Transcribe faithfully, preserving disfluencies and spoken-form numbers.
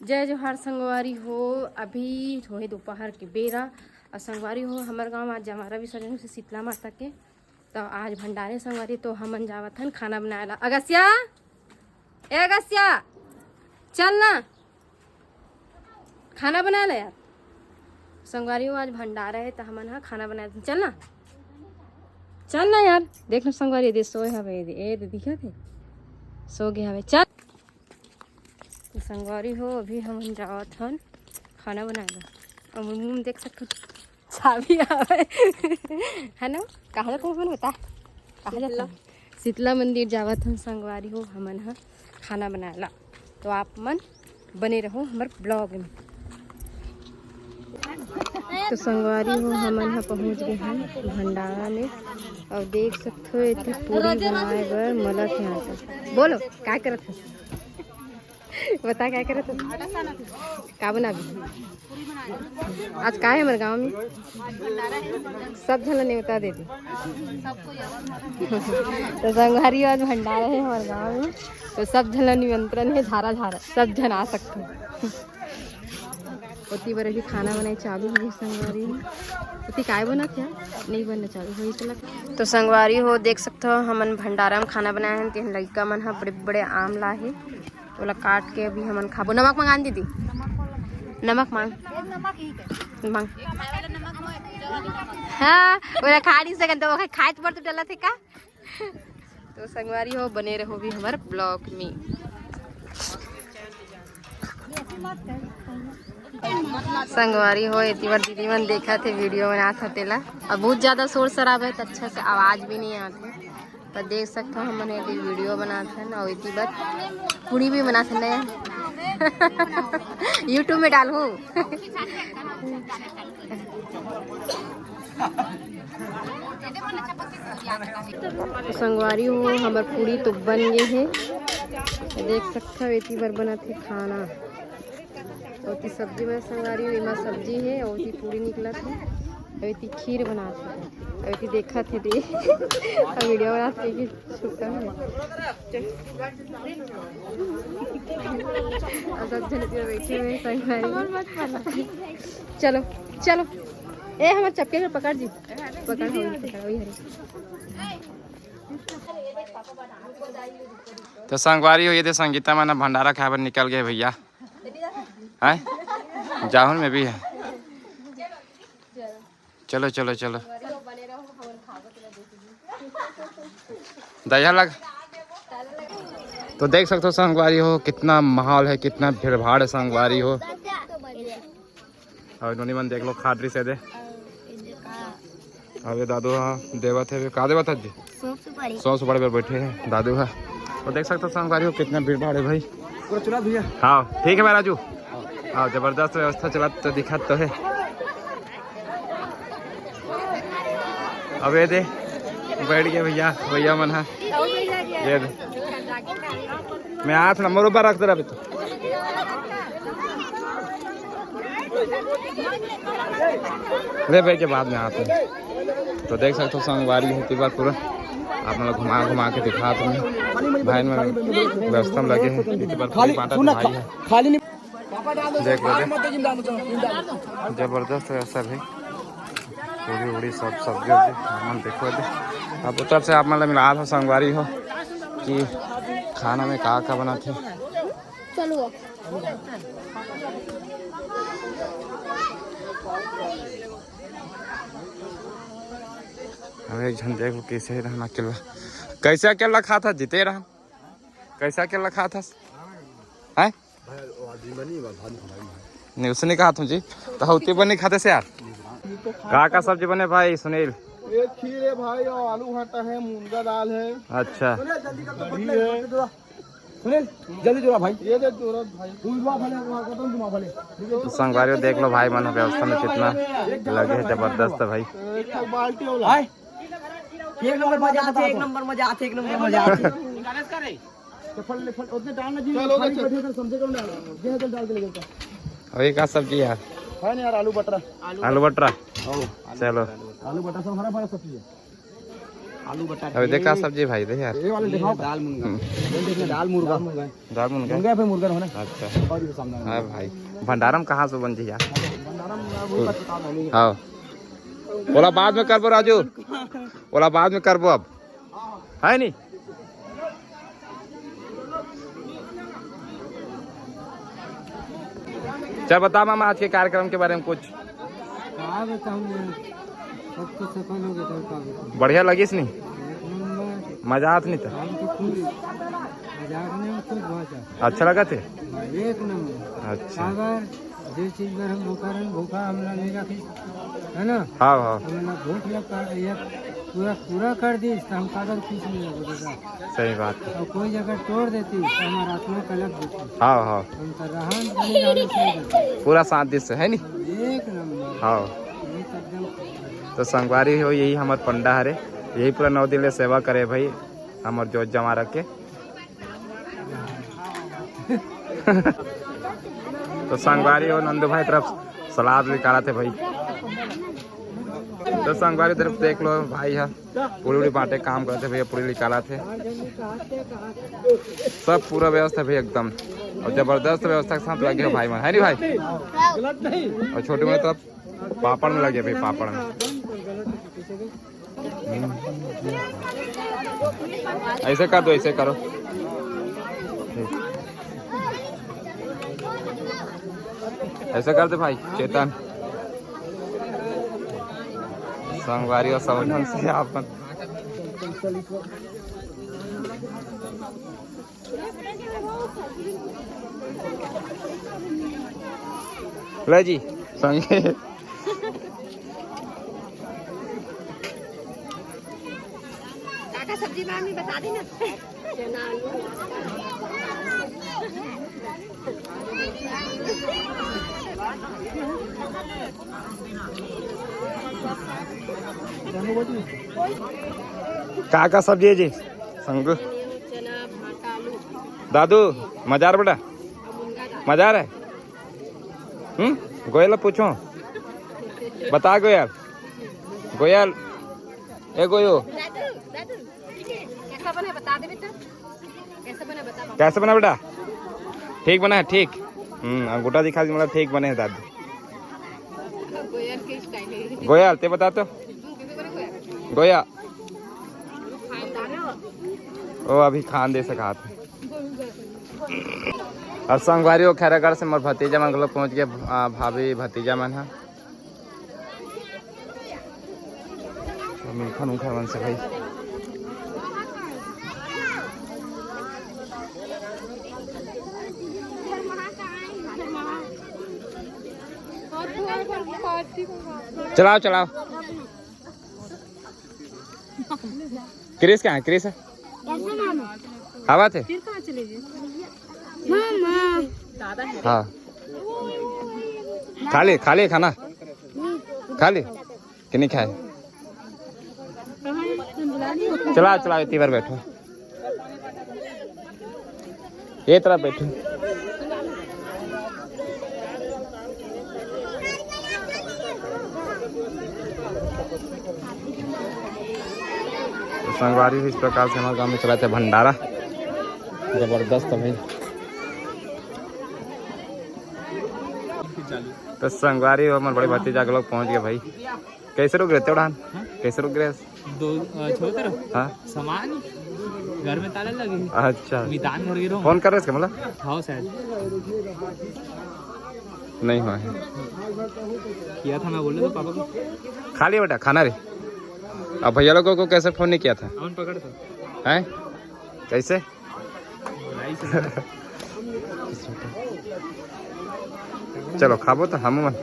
जय जोहार संगवारी हो। अभी होहे दोपहर के बेरा। और संगवारी हो, हमर गांव आज जमारा विसर्जन से शीतला माता के, तो आज भंडारे संगवारी, तो हमन जावत हन खाना बनाए ला। अगस्या, ए अगस्या, चल ना, खाना बना ले यार। संगवारी हो, आज भंडारा है, तो हमन हा खाना बनाए, चल ना, चल ना यार। देख ना संगवारी, ए दे सोए हवे, ए दे, ए दे दिखत हे, सो गे हवे। चल। तो संगवारी हो, अभी हमन जावत हन खाना बनाए ला। और मुंह में देख सकत हो, चाबी आवे। है ना? कहाँ जात हन बता? कहाँ जात हन? शीतला मंदिर जावत हन संगवारी हो, हमन ह खाना बनाए ला। तो आप मन बने रहो हमर ब्लॉग में। तो संगवारी हो, हमन ह पहुंच गे हन भंडारा में। और देख सकत हो, एती पूरी बनाए बर मलत हे आटा। बोलो, का करत हस? बता, का करत हस? का बनाबी? आज का है हमर गांव में? सब झन ला नेवता दे दी। तो संगवारी, आज भंडारा है हमर गांव में, तो सब झन ला निमंत्रण है, झारा झारा, सब झन आ सकते हैं। ओती बर अभी खाना बनाए चालू होही संगवारी। ओती काय बनत हे? नहीं बनना चालू होही चला। तो संगवारी हो, देख सकत हो, हमन भंडारा में खाना बनाए हन, तेन लइका मन ह बड़े बड़े आम लाहे, ओला काट के अभी हमन खाबो। नमक मंगा दीदी, नमक मांग, मांग। हाँ, ओला खा नहीं सकन, तो ओके खाए पर तो डला थे का? तो संगवारी हो, बने रहो भी हमर ब्लॉग में। संगवारी हो, एती बर दीदी मन देखत हे, वीडियो बनात हे तेला। अब बहुत ज्यादा शोर शराबा है, तो अच्छा से आवाज भी नहीं आते। तो देख सकते हो, हमन एती वीडियो बनात हन और एती बर पूड़ी भी बनात हन। YouTube में डालहूँ। संगवारी हो, हमर पूड़ी तो बन गे हे। देख सकत हव, एती बर बनत हे खाना। ओती सब्जी में संगवारी हो, एमा सब्जी हे, ओती पूड़ी निकलत हे, ओती खीर बनात हे, ओती देखत हे दे, अउ वीडियो बनात हे कि छुपका है। अउ सब जन इधर बैठे हुए हैं संगवारी। चलो, चलो, ए हमर चपके में पकड़ जी, पकड़, वही, पकड़, वही हरे। तो संगवारी हो, ये दे संगीता मन भंडारा खाए बर निकल गए भैया। हैं? जाहुन में भी है। चलो, चलो, चलो। दया लग। तो देख सकते हो संगवारी हो, कितना माहौल है, कितना भीड़ भाड़ है संगवारी हो। और नोनी मन देख लो, खाट रही से दे। अबे दादू, हाँ, देवत है, का देवत है जी? सौंफ सुपारी। सौंफ सुपारी पर बैठे हैं दादू, हाँ। तो देख सकते हो संगवारी हो, कितना भीड़ भाड़ है भाई। पूरा चला भैया। हाँ, ठीक है भाई राजू। हाँ, जबरदस्त व्यवस्था चला तो दिखा तो है। अब ये दे, बैठ गए भैया, भैया मन है। ये दे। मैं हाथ नंबर ऊपर रख दे रहा अभी तो। ले भाई के बाद में आते हैं। तो देख सकते हो संगवारी है, एक बार पूरा आप मतलब घुमा घुमा के दिखा तुम्हें। भाई में व्यवस्था में लगे हैं, एक बार पूरी बांटा तो भाई है। खाली नहीं। देख लो, देख। जबरदस्त व्यवस्था भाई। पूरी उड़ी सब सब्जी उब्जी हमन देखो दे। अब तरफ से आप मतलब मिला हो संगवारी हो कि खाना में का का बना थे। चलो। अब एक झन देख लो कैसे रहना अकेला। कैसे अकेला खाता जीते रहा? कैसे अकेला खाता? हैं? नहीं, उसने कहा तुम जी, तो होती बनी खाते से यार। का का सब्जी बने भाई सुनील? एक खीर है भाई, और आलू भाटा है, मूंगा दाल है। अच्छा। सुनील, जल्दी जोड़ा भाई। ये दे जोड़ा भाई। तो संगवारी देख लो भाई, मन व्यवस्था में कितना लगे है, जबरदस्त है भाई। एक ठो बाल्टी वाला। एक नंबर मजा आते, एक नंबर मजा आते, एक नंबर मजा आते। तो फल, फल उतने डालना जी, चलो, खाली चलो। बैठे थे, समझे कौन डाल? ये तो डाल के ले जाता। अभी का सब्जी यार? है ना यार, आलू बटरा। आलू बटरा। चलो। आलू बटरा सब हरा भरा सब्जी है। आलू बटा अभी देखा के। सब्जी भाई, देख यार। ये वाले दिखाओ। दाल मुनगा। हम्म। ये देखिए, दाल मुर्गा। दाल मुनगा। मुनगा पे मुर्गा हो ना? अच्छा। और ये सामने। हाँ भाई, भंडारम कहाँ से बन जी यार? भंडारम मुर्गा, वो पता नहीं। हाँ, ओला बाद में करबो राजू, ओला बाद में करबो अब, है नी? चल बता मामा, आज के कार्यक्रम के बारे में कुछ। का बताऊं मैं, सब तो सफल हो गया था, का बताऊं। बढ़िया लगिस नी? एक नंबर। मजा आत नी था? हम तो खुश, मजाक नहीं, खुश बात है। अच्छा लगा थे? एक नंबर। अच्छा। अगर जे चीज बर हम भूखा रहन, भूखा हमला नहीं रखिस, है ना? हाँ, हाँ। हमला भूख लग कर ये पूरा, पूरा कर दिस, तो हम काबर खुश नहीं रहो दादा? सही बात है। और कोई जगह तोड़ देती, तो हमारा आत्मा कलप देती। हाँ, हाँ। हम तो रहन, बनी रहन से देती। पूरा साथ दिस, है नी? एक नंबर। हाँ। ये तो एकदम तो संगवारी हो, यही हमर पंडा हरे, यही पूरा नौ दिन ले सेवा करे भाई, हमर जोत जमा रख के। तो संगवारी हो, नंदू भाई तरफ सलाद निकालत हे भाई। तो संगवारी तरफ देख लो, भाई है पूरी उड़ी बांटे काम करत हे भैया, पूरी निकालत हे। सब पूरा व्यवस्था भैया एकदम, और जबरदस्त व्यवस्था के साथ लगे हो भाई मन, है नी भाई? और छोटे मोटे तरफ पापड़ में लगे भाई, पापड़ में। ऐसे कर दो, ऐसे करो, ऐसे कर दे भाई चेतन। संगवारी और समझन से अपन ले जी, संगे। काका सब्जी में हमें बता देना। चना, आलू। का का सब्जी है जी? संग। चना, भाटा, आलू। दादू, मजा आ रहा बेटा? मजा आ रहा है? हम्म, गोयल पूछो, बता गोयल, गोयल, ए गोयो। दादू, दादू, कैसा बना है बता दे बेटा। कैसे बना, बता बाबा। कैसे बना बेटा? ठीक बना है, ठीक। हम्म, अंगूठा दिखा दी, मतलब ठीक बने हैं दादू। गोयल के स्टाइल है। गोयल, ते बता तो। गोया। ओ, अभी खान दे सका था। और संगवारी हो, खैरागढ़ से मोर भतीजा मन घलो पहुंच गए, आ, भाभी भतीजा मन ह। तो मिलखन उखन मन से भाई। चलाओ, चलाओ। क्रिस कहाँ है? क्रिस है? कैसे मामा? हवा थे? फिर कहाँ चले गए? मामा। हाँ। खा ले, खा ले खाना। खा ले। कि नहीं खाए? चला, चला, इतनी बार बैठो। ये तरफ बैठो। तो संगवारी हो, इस प्रकार से हमारे गांव में चला था भंडारा, जबरदस्त भाई। तो संगवारी हो, हमारे बड़े भतीजा के लोग पहुंच गए भाई। कैसे रुक रहे थे उड़ान? हाँ? कैसे रुक रहे? दो, अ, छोड़ दे रहा। हाँ? सामान घर में ताला लगे। अच्छा। मितान घर गिरो। फोन कर रहे इसके मतलब? हाँ, शायद। नहीं हुआ है। किया था, मैं बोल रहा था पापा को। खा लिया बेटा, खाना रे। अब भैया लोगों को कैसे फोन नहीं किया था? अपन पकड़ तो। हैं? कैसे? चलो, खाबो तो हम मन।